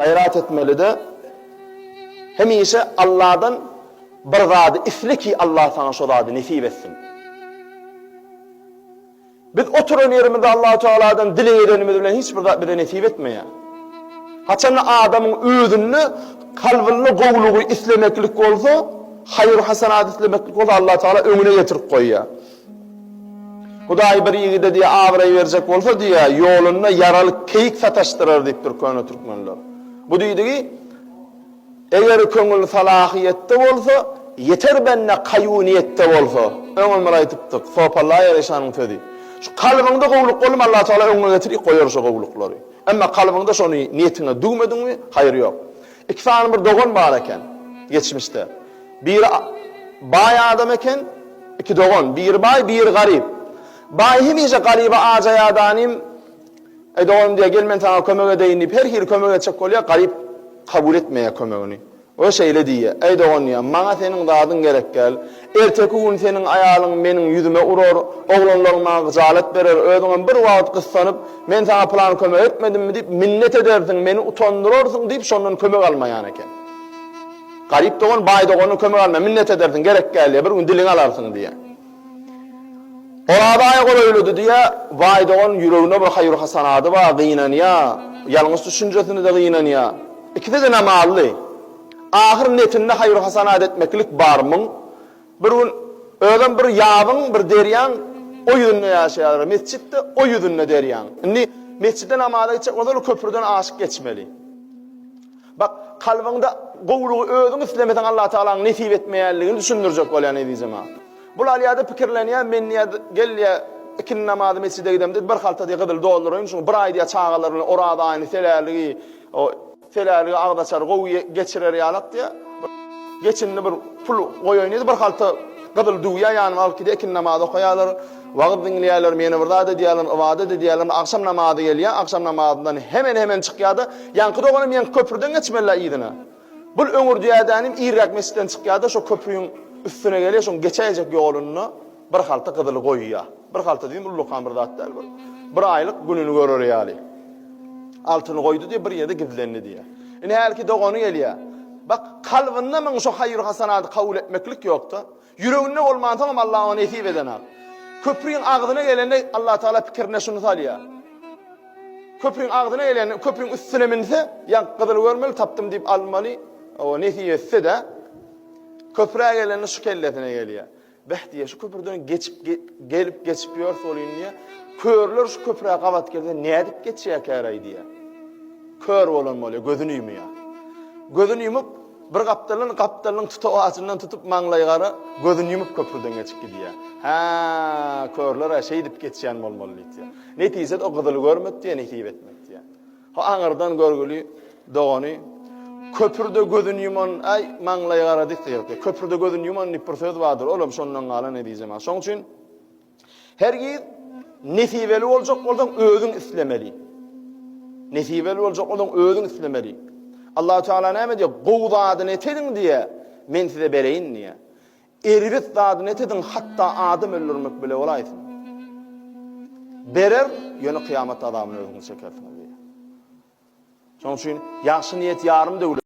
Gaýrat etmeli-de, hemişe Alladan bir zady isle ki Allah saňa şo zady nesip etsin. Biz oturan ýerimizde Allahu Tealadan dileg edenimiz bilen hiç bir zat bize nesip etmeýär. Haçanda adamyň özünde kalbynda gowulygy islemeklik bolsa, haýyr-hasanat islemeklik bolsa Allah Teala öňüne getirip goýýar. Hudaý bir ýigide diýýär, abraý berjek bolsa diýýär, ýolunda ýaraly keýik sataşdyrar diýipdir köne türkmenler. Bu diýdigi, eger köňül salahyýetde bolsa, ýeter bende kaýuniýetde bolsa. Öňem bir aýdypdyk, Sopallaý Ereşanyň sözi. Şu kalbyňda gowulyk boldumy, Allatagala öňüňe getirip goýar şo gowulyklary. Emma kalbyňda şony niýetiňe düwmediňmi, haýyr ýok. Iki sany bir dogan bar eken, geçmişde. Biri baý adam eken, iki dogan, biri baý, biri garyp. Baý hemişe garyba ajaýadanym, Eý doganym diýýär, gel men saňa kömek edeýin diýip, her hili kömek etjek bolýar, garyp kabul etmeýär kömegini. O şeýle diýýär, Eý dogan diýýär, maňa seniň zadyň gerek däl. Erteki gün seniň aýalyň meniň ýüzüme urar, oglanlaryň maňa gyjalat berer, özüňem bir wagt gyssanyp, men saňa pylan kömek etmedimmi diýip, minnet edersiň, meni utandyrarsyň diýip, şondan kömek almaýan eken. Garyp dogan baý dogandan kömek almaýar, minnet edersiň, gerek däl diýýär, bir gün diliňi alarsyň diýýär. Oraz aýy golaýlady diýýär, baý dogan ýüreginde bir haýyr-hasanady bar, gynanýar, ýalňyş düşünjesine-de gynanýar. Ikisi-de namazly. Ahyr netinde haýyr-hasanat etmeklik barmyň? Bir gün özem bir ýabyň, bir derýaň o ýüzünde ýaşaýarlar. Mesjit-de o ýüzünde derýaň. Indi mesjide namaza gitjek bolsalar köprüden aşyp geçmeli. Bak, kalbyňda gowulygy özüň islemeseň Allatagalaň nesip etmeýänligini düşündirjek bolýan eziz jemagat. Bul alýada pikirlenýär, men diýýär, gel diýýär, ikindi namazy mesjide gidemde bir halta diýýär gyzyl dolduraýyn, şuny bir aý diýýär çagalar bilen oraz aýyny selärligi, o selärligi agzaçary gowy geçirer ýalak diýýär. Geçindi bir pul goýaýyn diýdi, bir halta gyzyl düwýär ýanyma alyp gidýär, ikindi namazy okaýarlar. Wagyz diňleýärler, ýene bir zat edýärler, ybadat edýärler. Agşam namazy gelýär, agşam namazyndan hemen-hemen çykýar-da, ýaňky doganam ýeňki köprüden geçmeli-dä yzyna. Bul öňürdýädänim irräk mesjitden çykýar-da, şo köprüň üstüne gelýär, şoň geçäýjek ýolunda bir halta gyzyly goýýar. Bir halta diýdim, ullakan bir zat däl, bir bir aýlyk gününi görer ýaly. Altyny goýdy diýýär, bir ýerde gizlendi diýýär. Ine hälki dogany gelýär. Bak, kalbynda muň şo haýyr-hasanady kabul etmeklik ýok-da. Ýüreginde bolmansoňam Allah oňa nesip edenok. Köprüň agzyna gelende Allatagala pikirine şuny salýar. Köprüň agzyna gelende, köprüň üstüne münse, ýaňky gyzyly görmeli, tapdym diýip almaly, owa nesip etse-de, köprä gelende şu kellesine gelýär. Beh diýýär, şu köprüden geçip gelip geçip ýörse bolýyn diýýär. Körler şu köprä gabat gelse nädip geçýärkäraý diýýär. Kör bolan bolýar, gözüni ýumýar. Gözüni ýumup, Bir gapdaldan gapdalynyň tutawajyndan tutup maňlaýy gara, gözüni ýumup köprüden geçip gidýär. Hä, körler-ä şeýdip geçýän bolmaly diýýär. Netijede o gyzyly görmedi diýýär, nesip etmedi diýýär. Ho aňyrdan görgüli dogany köprüde gözüni ýuman, äý, maňlaýy gara diýip, köprüde gözüni ýuman diýip bir söz bardyr, olam şondan galan netije. Şonuň üçin Hergiz nesibeli boljak bolsaň özüň islemeli. Nesibeli boljak bolsaň özüň islemeli. Allahu Teala näme diýýär? Gowy zadyny etediň diýýär, men size bereýin diýýär. Erbet zadyny etediň, hatda adam öldürmek bile bolaýsyn. Berer, ýöne kyýamat azabyny özüňiz çekersiňiz diýýär. Şonuň üçin ýagşy niýet ýarym döwlet.